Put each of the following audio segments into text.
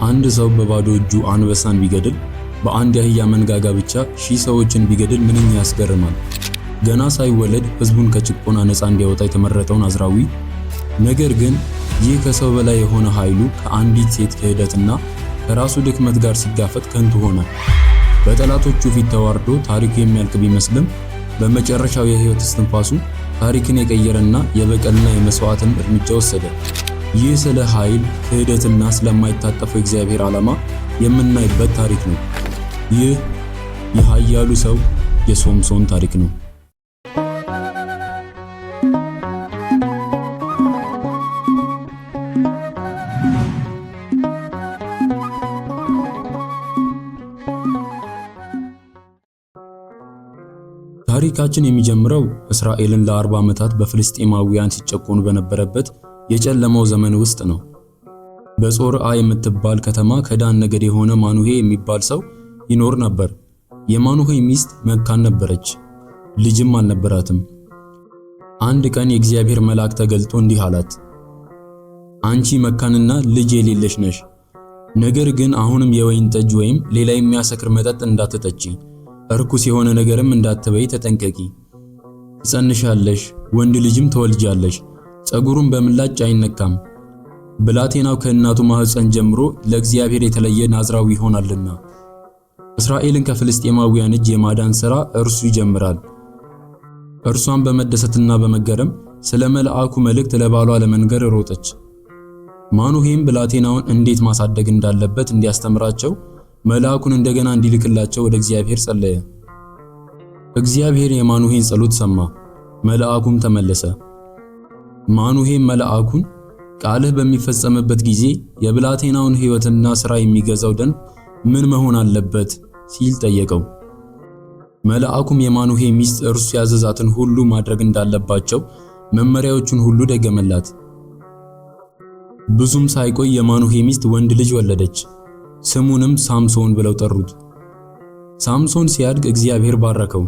አንድ ሰው በባዶ እጁ አንበሳን ቢገድል፣ በአንድ የአህያ መንጋጋ ብቻ 1,000 ሰዎችን ቢገድል ምንኛ ያስገርማል። ገና ሳይወለድ ሕዝቡን ከጭቆና ነፃ እንዲያወጣ የተመረጠው ናዝራዊ፣ ነገር ግን ይህ ከሰው በላይ የሆነ ኃይሉ ከአንዲት ሴት ክህደትና ከራሱ ድክመት ጋር ሲጋፈጥ ከንቱ ሆነ። በጠላቶቹ ፊት ተዋርዶ ታሪኩ የሚያልቅ ቢመስልም በመጨረሻው የህይወት እስትንፋሱ ታሪክን የቀየረና የበቀልና የመስዋዕትን እርምጃ ወሰደ። ይህ ስለ ኃይል፣ ክህደትና ስለማይታጠፈው የእግዚአብሔር ዓላማ የምናይበት ታሪክ ነው። ይህ የኃያሉ ሰው የሶምሶን ታሪክ ነው። ታሪካችን የሚጀምረው እስራኤልን ለ40 ዓመታት በፍልስጤማውያን ሲጨቆኑ በነበረበት የጨለማው ዘመን ውስጥ ነው። በጾርዓ የምትባል ከተማ ከዳን ነገድ የሆነ ማኑሄ የሚባል ሰው ይኖር ነበር። የማኑሄ ሚስት መካን ነበረች፣ ልጅም አልነበራትም። አንድ ቀን የእግዚአብሔር መልአክ ተገልጦ እንዲህ አላት፣ አንቺ መካንና ልጅ የሌለሽ ነሽ። ነገር ግን አሁንም የወይን ጠጅ ወይም ሌላ የሚያሰክር መጠጥ እንዳትጠጪ፣ እርኩስ የሆነ ነገርም እንዳትበይ ተጠንቀቂ። ትጸንሻለሽ፣ ወንድ ልጅም ትወልጃለሽ፣ ጸጉሩን በምላጭ አይነካም፣ ብላቴናው ከእናቱ ማህፀን ጀምሮ ለእግዚአብሔር የተለየ ናዝራዊ ይሆናልና። እስራኤልን ከፍልስጤማውያን እጅ የማዳን ሥራ እርሱ ይጀምራል። እርሷን በመደሰትና በመገረም ስለ መልአኩ መልእክት ለባሏ ለመንገር ሮጠች። ማኑሄም ብላቴናውን እንዴት ማሳደግ እንዳለበት እንዲያስተምራቸው መልአኩን እንደገና እንዲልክላቸው ወደ እግዚአብሔር ጸለየ። እግዚአብሔር የማኑሄን ጸሎት ሰማ፣ መልአኩም ተመለሰ። ማኑሄም መልአኩን ቃልህ በሚፈጸምበት ጊዜ የብላቴናውን ሕይወትና ሥራ የሚገዛው ደንብ ምን መሆን አለበት ሲል ጠየቀው። መልአኩም የማኑሄ ሚስት እርሱ ያዘዛትን ሁሉ ማድረግ እንዳለባቸው መመሪያዎቹን ሁሉ ደገመላት። ብዙም ሳይቆይ የማኑሄ ሚስት ወንድ ልጅ ወለደች። ስሙንም ሳምሶን ብለው ጠሩት። ሳምሶን ሲያድግ እግዚአብሔር ባረከው።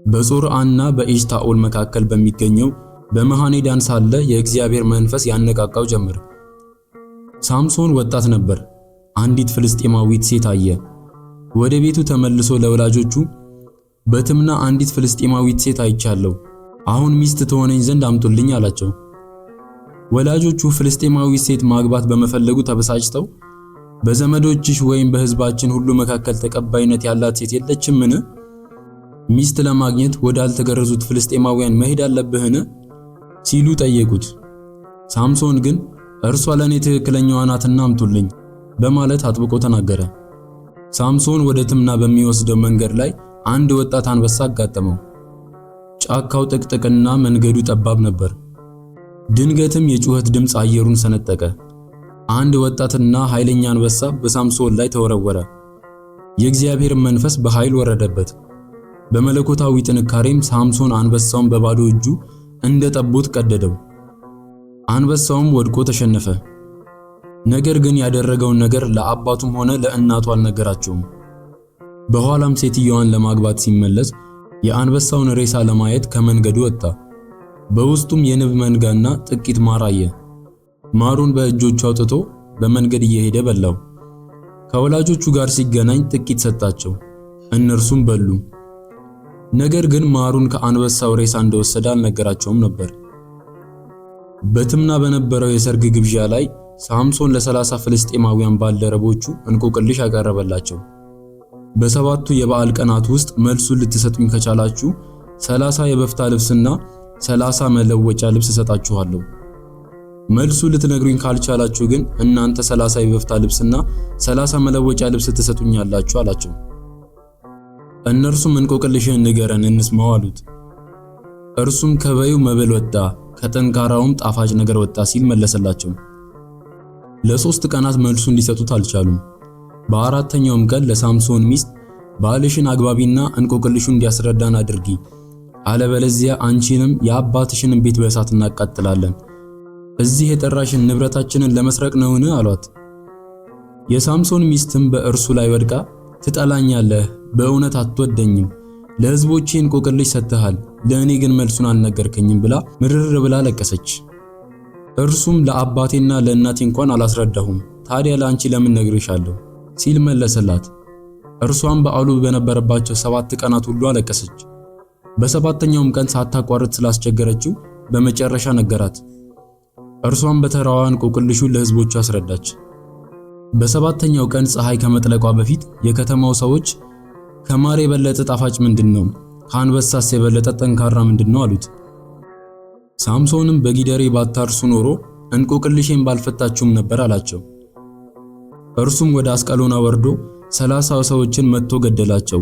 በጾርዓና በኤሽታኦል መካከል በሚገኘው በመሃኔዳን ሳለ የእግዚአብሔር መንፈስ ያነቃቃው ጀመር። ሳምሶን ወጣት ነበር። አንዲት ፍልስጤማዊት ሴት አየ። ወደ ቤቱ ተመልሶ ለወላጆቹ በትምና አንዲት ፍልስጤማዊት ሴት አይቻለሁ፣ አሁን ሚስት ትሆነኝ ዘንድ አምጡልኝ አላቸው። ወላጆቹ ፍልስጤማዊት ሴት ማግባት በመፈለጉ ተበሳጭተው በዘመዶችሽ ወይም በሕዝባችን ሁሉ መካከል ተቀባይነት ያላት ሴት የለችምን? ሚስት ለማግኘት ወዳልተገረዙት ፍልስጤማውያን መሄድ አለብህን? ሲሉ ጠየቁት። ሳምሶን ግን እርሷ ለእኔ ትክክለኛዋ ናትና አምጡልኝ በማለት አጥብቆ ተናገረ። ሳምሶን ወደ ትምና በሚወስደው መንገድ ላይ አንድ ወጣት አንበሳ አጋጠመው። ጫካው ጥቅጥቅና መንገዱ ጠባብ ነበር። ድንገትም የጩኸት ድምፅ አየሩን ሰነጠቀ። አንድ ወጣትና ኃይለኛ አንበሳ በሳምሶን ላይ ተወረወረ። የእግዚአብሔር መንፈስ በኃይል ወረደበት። በመለኮታዊ ጥንካሬም ሳምሶን አንበሳውን በባዶ እጁ እንደ ጠቦት ቀደደው። አንበሳውም ወድቆ ተሸነፈ። ነገር ግን ያደረገውን ነገር ለአባቱም ሆነ ለእናቱ አልነገራቸውም። በኋላም ሴትየዋን ለማግባት ሲመለስ የአንበሳውን ሬሳ ለማየት ከመንገዱ ወጣ። በውስጡም የንብ መንጋና ጥቂት ማር አየ። ማሩን በእጆቹ አውጥቶ በመንገድ እየሄደ በላው። ከወላጆቹ ጋር ሲገናኝ ጥቂት ሰጣቸው፣ እነርሱም በሉ። ነገር ግን ማሩን ከአንበሳው ሬሳ እንደወሰደ አልነገራቸውም ነበር። በትምና በነበረው የሰርግ ግብዣ ላይ ሳምሶን ለ30 ፍልስጤማውያን ባልደረቦቹ እንቆቅልሽ አቀረበላቸው። በሰባቱ የበዓል ቀናት ውስጥ መልሱን ልትሰጡኝ ከቻላችሁ 30 የበፍታ ልብስና 30 መለወጫ ልብስ እሰጣችኋለሁ። መልሱ ልትነግሩኝ ካልቻላችሁ ግን እናንተ 30 የበፍታ ልብስና 30 መለወጫ ልብስ ትሰጡኛላችሁ አላቸው። እነርሱም እንቆቅልሽህን ንገረን እንስማው አሉት። እርሱም ከበዩ መብል ወጣ፣ ከጠንካራውም ጣፋጭ ነገር ወጣ ሲል መለሰላቸው። ለ3 ቀናት መልሱን ሊሰጡት አልቻሉም። በአራተኛውም ቀን ለሳምሶን ሚስት ባልሽን አግባቢና እንቆቅልሹን እንዲያስረዳን አድርጊ፣ አለበለዚያ አንቺንም የአባትሽንም ቤት በእሳት እናቃጥላለን፣ እዚህ የጠራሽን ንብረታችንን ለመስረቅ ነውን? አሏት። የሳምሶን ሚስትም በእርሱ ላይ ወድቃ ትጠላኛለህ፣ በእውነት አትወደኝም፣ ለሕዝቦቼ እንቆቅልሽ ሰጥተሃል፣ ለእኔ ግን መልሱን አልነገርከኝም ብላ ምርር ብላ ለቀሰች። እርሱም ለአባቴና ለእናቴ እንኳን አላስረዳሁም ታዲያ ለአንቺ ለምን ነግሬሻለሁ? ሲል መለሰላት። እርሷም በዓሉ በነበረባቸው 7 ቀናት ሁሉ አለቀሰች። በሰባተኛውም ቀን ሳታቋርጥ ስላስቸገረችው በመጨረሻ ነገራት። እርሷም በተራዋ እንቆቅልሹን ለሕዝቦቹ አስረዳች። በሰባተኛው ቀን ፀሐይ ከመጥለቋ በፊት የከተማው ሰዎች ከማር የበለጠ ጣፋጭ ምንድን ነው? ከአንበሳስ የበለጠ ጠንካራ ምንድን ነው? አሉት። ሳምሶንም በጊደሬ ባታርሱ ኖሮ እንቆቅልሼን ባልፈታችሁም ነበር አላቸው። እርሱም ወደ አስቀሎና ወርዶ 30 ሰዎችን መትቶ ገደላቸው።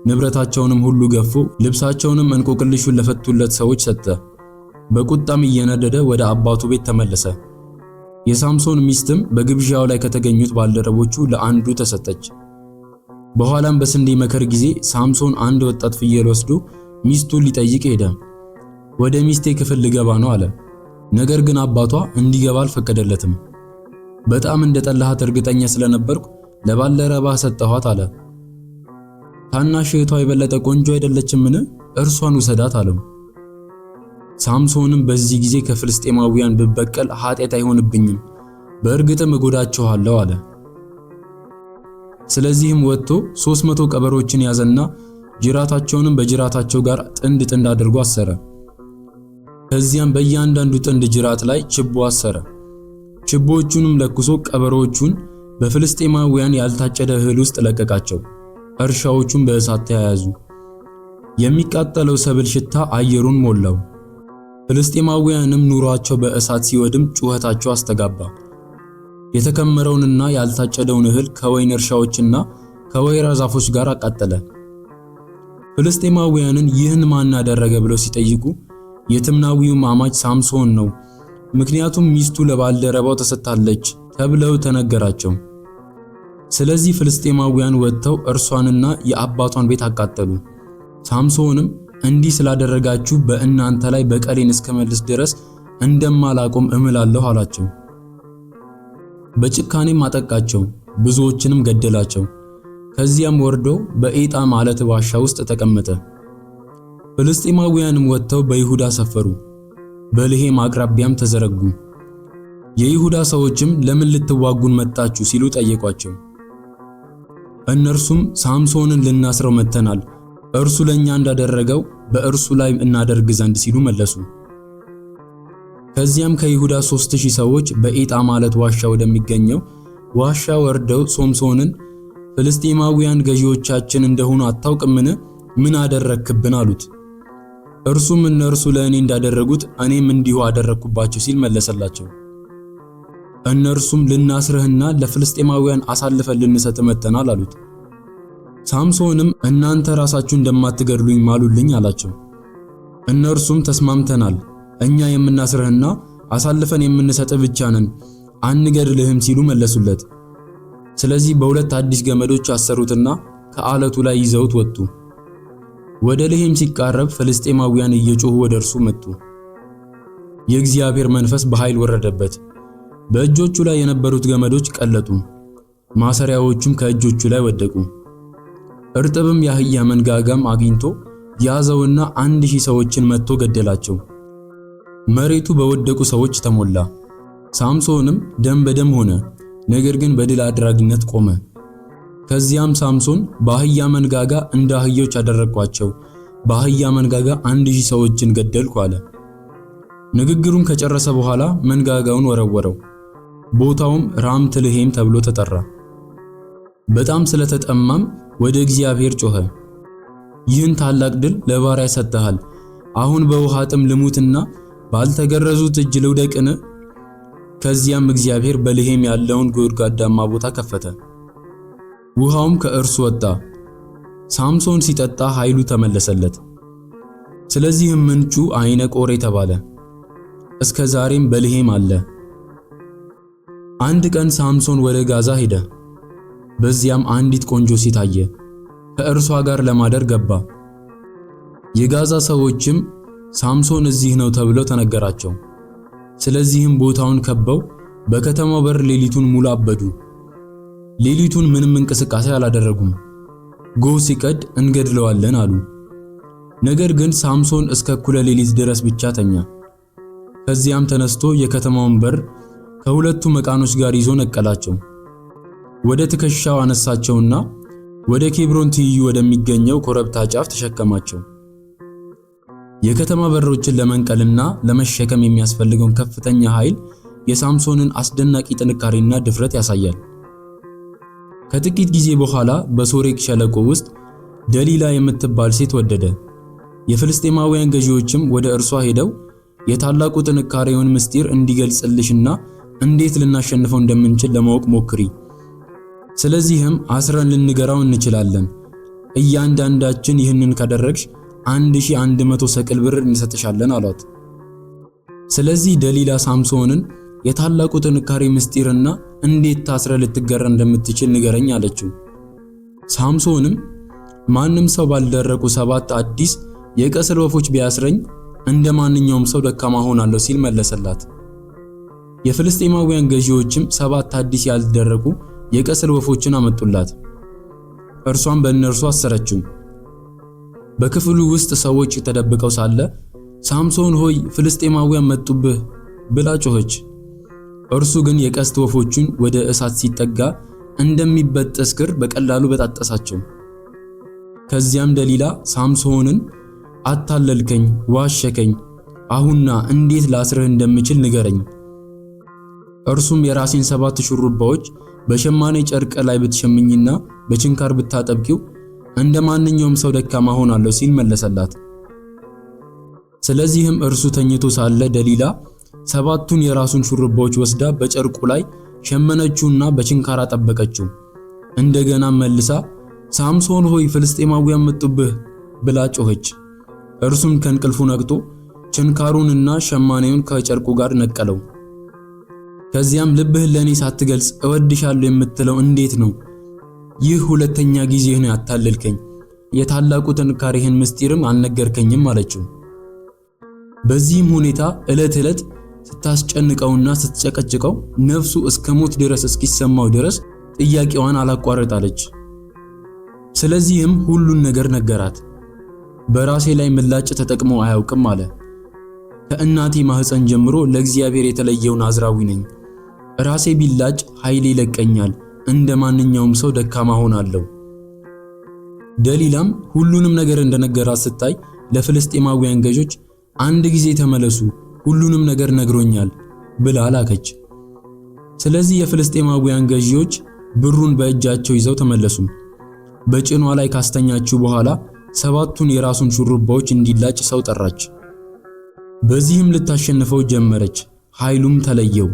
ንብረታቸውንም ሁሉ ገፎ ልብሳቸውንም እንቆቅልሹን ለፈቱለት ሰዎች ሰጠ። በቁጣም እየነደደ ወደ አባቱ ቤት ተመለሰ። የሳምሶን ሚስትም በግብዣው ላይ ከተገኙት ባልደረቦቹ ለአንዱ ተሰጠች። በኋላም በስንዴ መከር ጊዜ ሳምሶን አንድ ወጣት ፍየል ወስዶ ሚስቱን ሊጠይቅ ሄደ። ወደ ሚስቴ ክፍል ልገባ ነው አለ። ነገር ግን አባቷ እንዲገባ አልፈቀደለትም። በጣም እንደጠላሃት እርግጠኛ ስለነበርኩ ለባልደረባህ ሰጠኋት አለ። ታናሽ እህቷ የበለጠ ቆንጆ አይደለችምን? እርሷን ውሰዳት አለው። ሳምሶንም በዚህ ጊዜ ከፍልስጤማውያን ብበቀል ኃጢአት አይሆንብኝም፣ በእርግጥም እጎዳቸዋለሁ አለ። ስለዚህም ወጥቶ 300 ቀበሮችን ያዘና ጅራታቸውንም በጅራታቸው ጋር ጥንድ ጥንድ አድርጎ አሰረ። ከዚያም በእያንዳንዱ ጥንድ ጅራት ላይ ችቦ አሰረ። ችቦዎቹንም ለኩሶ ቀበሮቹን በፍልስጤማውያን ያልታጨደ እህል ውስጥ ለቀቃቸው። እርሻዎቹን በእሳት ተያያዙ። የሚቃጠለው ሰብል ሽታ አየሩን ሞላው። ፍልስጤማውያንም ኑሯቸው በእሳት ሲወድም ጩኸታቸው አስተጋባ። የተከመረውንና ያልታጨደውን እህል ከወይን እርሻዎችና ከወይራ ዛፎች ጋር አቃጠለ። ፍልስጤማውያንን ይህን ማን አደረገ ብለው ሲጠይቁ የትምናዊው አማች ሳምሶን ነው፣ ምክንያቱም ሚስቱ ለባልደረባው ተሰጥታለች ተብለው ተነገራቸው። ስለዚህ ፍልስጤማውያን ወጥተው እርሷንና የአባቷን ቤት አቃጠሉ። ሳምሶንም እንዲህ ስላደረጋችሁ በእናንተ ላይ በቀሌን እስከመልስ ድረስ እንደማላቆም እምላለሁ አላቸው። በጭካኔም አጠቃቸው፣ ብዙዎችንም ገደላቸው። ከዚያም ወርዶ በኤጣም ዓለት ዋሻ ውስጥ ተቀመጠ። ፍልስጤማውያንም ወጥተው በይሁዳ ሰፈሩ፣ በልሔም አቅራቢያም ተዘረጉ። የይሁዳ ሰዎችም ለምን ልትዋጉን መጣችሁ ሲሉ ጠየቋቸው። እነርሱም ሳምሶንን ልናስረው መጥተናል፣ እርሱ ለኛ እንዳደረገው በእርሱ ላይ እናደርግ ዘንድ ሲሉ መለሱ። ከዚያም ከይሁዳ 3000 ሰዎች በኤጣም ዓለት ዋሻ ወደሚገኘው ዋሻ ወርደው ሶምሶንን ፍልስጤማውያን ገዢዎቻችን እንደሆኑ አታውቅምን? ምን አደረክብን? አሉት። እርሱም እነርሱ ለእኔ እንዳደረጉት እኔም እንዲሁ አደረግኩባቸው ሲል መለሰላቸው። እነርሱም ልናስርህና ለፍልስጤማውያን አሳልፈን ልንሰጥ መጥተናል አሉት። ሳምሶንም እናንተ ራሳችሁ እንደማትገድሉኝ ማሉልኝ አላቸው። እነርሱም ተስማምተናል፣ እኛ የምናስርህና አሳልፈን የምንሰጥህ ብቻ ነን፣ አንገድልህም ሲሉ መለሱለት። ስለዚህ በሁለት አዲስ ገመዶች አሰሩትና ከዓለቱ ላይ ይዘውት ወጡ። ወደ ልሔም ሲቃረብ ፍልስጤማውያን እየጮሁ ወደ እርሱ መጡ። የእግዚአብሔር መንፈስ በኃይል ወረደበት። በእጆቹ ላይ የነበሩት ገመዶች ቀለጡ፣ ማሰሪያዎቹም ከእጆቹ ላይ ወደቁ። እርጥብም የአህያ መንጋጋም አግኝቶ ያዘውና 1000 ሰዎችን መትቶ ገደላቸው። መሬቱ በወደቁ ሰዎች ተሞላ። ሳምሶንም ደም በደም ሆነ፣ ነገር ግን በድል አድራጊነት ቆመ። ከዚያም ሳምሶን በአህያ መንጋጋ እንደ አህዮች አደረግኳቸው፣ በአህያ መንጋጋ 1000 ሰዎችን ገደልኩ አለ። ንግግሩን ከጨረሰ በኋላ መንጋጋውን ወረወረው። ቦታውም ራምትልሄም ተብሎ ተጠራ። በጣም ስለተጠማም ወደ እግዚአብሔር ጮኸ። ይህን ታላቅ ድል ለባሪያ ሰጥተሃል። አሁን በውሃ ጥም ልሙትና ባልተገረዙት እጅ ልውደቅን? ከዚያም እግዚአብሔር በልሄም ያለውን ጎድጓዳማ ቦታ ከፈተ፣ ውሃውም ከእርሱ ወጣ። ሳምሶን ሲጠጣ ኃይሉ ተመለሰለት። ስለዚህም ምንጩ አይነ ቆሬ ተባለ፣ እስከ ዛሬም በልሄም አለ። አንድ ቀን ሳምሶን ወደ ጋዛ ሄደ። በዚያም አንዲት ቆንጆ ሴት አየ። ከእርሷ ጋር ለማደር ገባ። የጋዛ ሰዎችም ሳምሶን እዚህ ነው ተብለው ተነገራቸው። ስለዚህም ቦታውን ከበው በከተማው በር ሌሊቱን ሙሉ አበዱ። ሌሊቱን ምንም እንቅስቃሴ አላደረጉም። ጎህ ሲቀድ እንገድለዋለን አሉ። ነገር ግን ሳምሶን እስከ እኩለ ሌሊት ድረስ ብቻ ተኛ። ከዚያም ተነስቶ የከተማውን በር ከሁለቱ መቃኖች ጋር ይዞ ነቀላቸው። ወደ ትከሻው አነሳቸውና ወደ ኬብሮን ትይዩ ወደሚገኘው ኮረብታ ጫፍ ተሸከማቸው። የከተማ በሮችን ለመንቀልና ለመሸከም የሚያስፈልገውን ከፍተኛ ኃይል የሳምሶንን አስደናቂ ጥንካሬና ድፍረት ያሳያል። ከጥቂት ጊዜ በኋላ በሶሬቅ ሸለቆ ውስጥ ደሊላ የምትባል ሴት ወደደ። የፍልስጤማውያን ገዢዎችም ወደ እርሷ ሄደው የታላቁ ጥንካሬውን ምስጢር እንዲገልጽልሽና እንዴት ልናሸንፈው እንደምንችል ለማወቅ ሞክሪ። ስለዚህም አስረን ልንገራው እንችላለን። እያንዳንዳችን ይህንን ካደረግሽ 1100 ሰቅል ብር እንሰጥሻለን አሏት። ስለዚህ ደሊላ ሳምሶንን የታላቁ ጥንካሬ ምስጢርና እንዴት ታስረ ልትገራ እንደምትችል ንገረኝ አለችው። ሳምሶንም ማንም ሰው ባልደረቁ 7 አዲስ የቀስል ወፎች ቢያስረኝ እንደ ማንኛውም ሰው ደካማ ሆናለሁ ሲል መለሰላት። የፍልስጤማውያን ገዢዎችም 7 አዲስ ያልደረቁ የቀስል ወፎችን አመጡላት። እርሷም በእነርሱ አሰረችው። በክፍሉ ውስጥ ሰዎች ተደብቀው ሳለ ሳምሶን ሆይ ፍልስጤማውያን መጡብህ ብላ ጮኸች። እርሱ ግን የቀስት ወፎቹን ወደ እሳት ሲጠጋ እንደሚበጠስ ክር በቀላሉ በጣጠሳቸው። ከዚያም ደሊላ ሳምሶንን አታለልከኝ፣ ዋሸከኝ፣ አሁንና እንዴት ላስርህ እንደምችል ንገረኝ። እርሱም የራሴን 7 ሹሩባዎች በሸማኔ ጨርቅ ላይ ብትሸምኝና በችንካር ብታጠብቂው እንደ ማንኛውም ሰው ደካማ ሆናለሁ ሲል መለሰላት። ስለዚህም እርሱ ተኝቶ ሳለ ደሊላ 7ቱን የራሱን ሹሩባዎች ወስዳ በጨርቁ ላይ ሸመነችውና በችንካር አጠበቀችው። እንደገና መልሳ ሳምሶን ሆይ ፍልስጤማውያን መጡብህ ብላ ጮኸች። እርሱም ከእንቅልፉ ነቅቶ ችንካሩንና ሸማኔውን ከጨርቁ ጋር ነቀለው። ከዚያም ልብህን ለኔ ሳትገልጽ እወድሻለሁ የምትለው እንዴት ነው? ይህ ሁለተኛ ጊዜህ ነው ያታለልከኝ፣ የታላቁ ጥንካሬህን ምስጢርም አልነገርከኝም አለችው። በዚህም ሁኔታ ዕለት ዕለት ስታስጨንቀውና ስትጨቀጭቀው ነፍሱ እስከ ሞት ድረስ እስኪሰማው ድረስ ጥያቄዋን አላቋረጣለች። ስለዚህም ሁሉን ነገር ነገራት። በራሴ ላይ ምላጭ ተጠቅሞ አያውቅም አለ። ከእናቴ ማህፀን ጀምሮ ለእግዚአብሔር የተለየው ናዝራዊ ነኝ። ራሴ ቢላጭ ኃይሌ ይለቀኛል፣ እንደ ማንኛውም ሰው ደካማ ሆናለሁ። ደሊላም ሁሉንም ነገር እንደነገራት ስታይ ለፍልስጤማውያን ገዦች አንድ ጊዜ ተመለሱ፣ ሁሉንም ነገር ነግሮኛል ብላ ላከች። ስለዚህ የፍልስጤማውያን ገዢዎች ብሩን በእጃቸው ይዘው ተመለሱ። በጭኗ ላይ ካስተኛችው በኋላ 7ቱን የራሱን ሹሩባዎች እንዲላጭ ሰው ጠራች። በዚህም ልታሸንፈው ጀመረች፣ ኃይሉም ተለየው።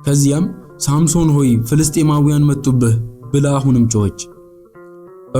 ከዚያም ሳምሶን ሆይ ፍልስጤማውያን መጡብህ ብላ አሁንም ጮኸች።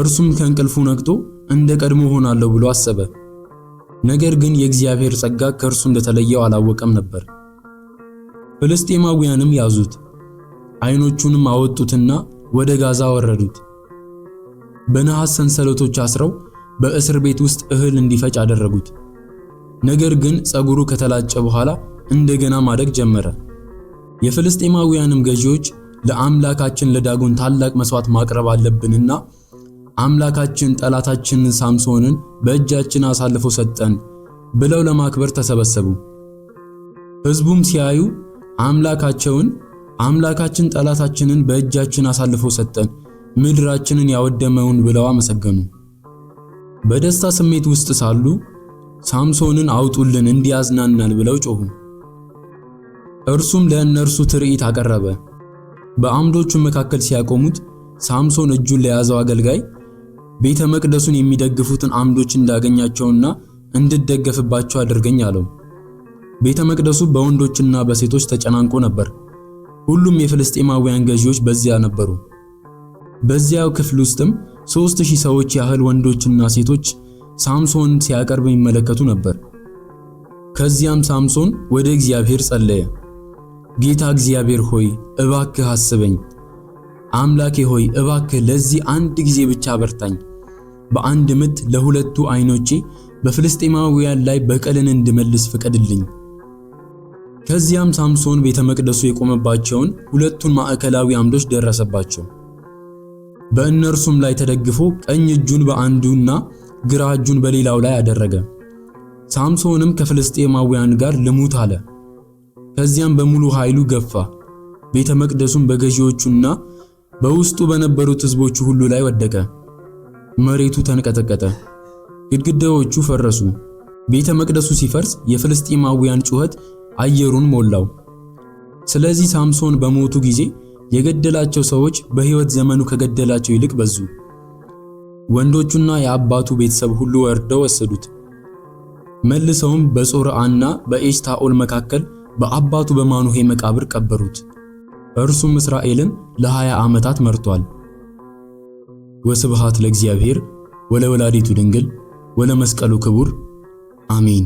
እርሱም ከእንቅልፉ ነቅቶ እንደ ቀድሞ ሆናለሁ ብሎ አሰበ። ነገር ግን የእግዚአብሔር ጸጋ ከእርሱ እንደተለየው አላወቀም ነበር። ፍልስጤማውያንም ያዙት፣ ዓይኖቹንም አወጡትና ወደ ጋዛ ወረዱት። በነሐስ ሰንሰለቶች አስረው በእስር ቤት ውስጥ እህል እንዲፈጭ አደረጉት። ነገር ግን ፀጉሩ ከተላጨ በኋላ እንደገና ማደግ ጀመረ። የፍልስጤማውያንም ገዢዎች ለአምላካችን ለዳጎን ታላቅ መስዋዕት ማቅረብ አለብንና አምላካችን ጠላታችንን ሳምሶንን በእጃችን አሳልፎ ሰጠን ብለው ለማክበር ተሰበሰቡ። ሕዝቡም ሲያዩ አምላካቸውን አምላካችን ጠላታችንን በእጃችን አሳልፎ ሰጠን፣ ምድራችንን ያወደመውን ብለው አመሰገኑ። በደስታ ስሜት ውስጥ ሳሉ ሳምሶንን አውጡልን እንዲያዝናናን ብለው ጮሁ። እርሱም ለእነርሱ ትርኢት አቀረበ። በአምዶቹ መካከል ሲያቆሙት ሳምሶን እጁን ለያዘው አገልጋይ ቤተ መቅደሱን የሚደግፉትን አምዶች እንዳገኛቸውና እንድደገፍባቸው አድርገኝ አለው። ቤተ መቅደሱ በወንዶችና በሴቶች ተጨናንቆ ነበር። ሁሉም የፍልስጤማውያን ገዢዎች በዚያ ነበሩ። በዚያው ክፍል ውስጥም 3000 ሰዎች ያህል ወንዶችና ሴቶች ሳምሶን ሲያቀርብ ይመለከቱ ነበር። ከዚያም ሳምሶን ወደ እግዚአብሔር ጸለየ። ጌታ እግዚአብሔር ሆይ እባክህ አስበኝ። አምላኬ ሆይ እባክህ ለዚህ አንድ ጊዜ ብቻ አበርታኝ። በአንድ ምት ለሁለቱ ዓይኖቼ በፍልስጤማውያን ላይ በቀልን እንድመልስ ፍቀድልኝ። ከዚያም ሳምሶን ቤተ መቅደሱ የቆመባቸውን ሁለቱን ማዕከላዊ አምዶች ደረሰባቸው። በእነርሱም ላይ ተደግፎ ቀኝ እጁን በአንዱና ግራ እጁን በሌላው ላይ አደረገ። ሳምሶንም ከፍልስጤማውያን ጋር ልሙት አለ። ከዚያም በሙሉ ኃይሉ ገፋ። ቤተ መቅደሱም በገዢዎቹና በውስጡ በነበሩት ሕዝቦቹ ሁሉ ላይ ወደቀ። መሬቱ ተንቀጠቀጠ፣ ግድግዳዎቹ ፈረሱ። ቤተ መቅደሱ ሲፈርስ የፍልስጤማውያን ጩኸት አየሩን ሞላው። ስለዚህ ሳምሶን በሞቱ ጊዜ የገደላቸው ሰዎች በሕይወት ዘመኑ ከገደላቸው ይልቅ በዙ። ወንዶቹና የአባቱ ቤተሰብ ሁሉ ወርደው ወሰዱት። መልሰውም በጾርዓና በኤሽታኦል መካከል በአባቱ በማኑሄ መቃብር ቀበሩት። እርሱም እስራኤልን ለ20 ዓመታት መርቷል። ወስብሃት ለእግዚአብሔር ወለወላዲቱ ድንግል ወለመስቀሉ ክቡር አሜን።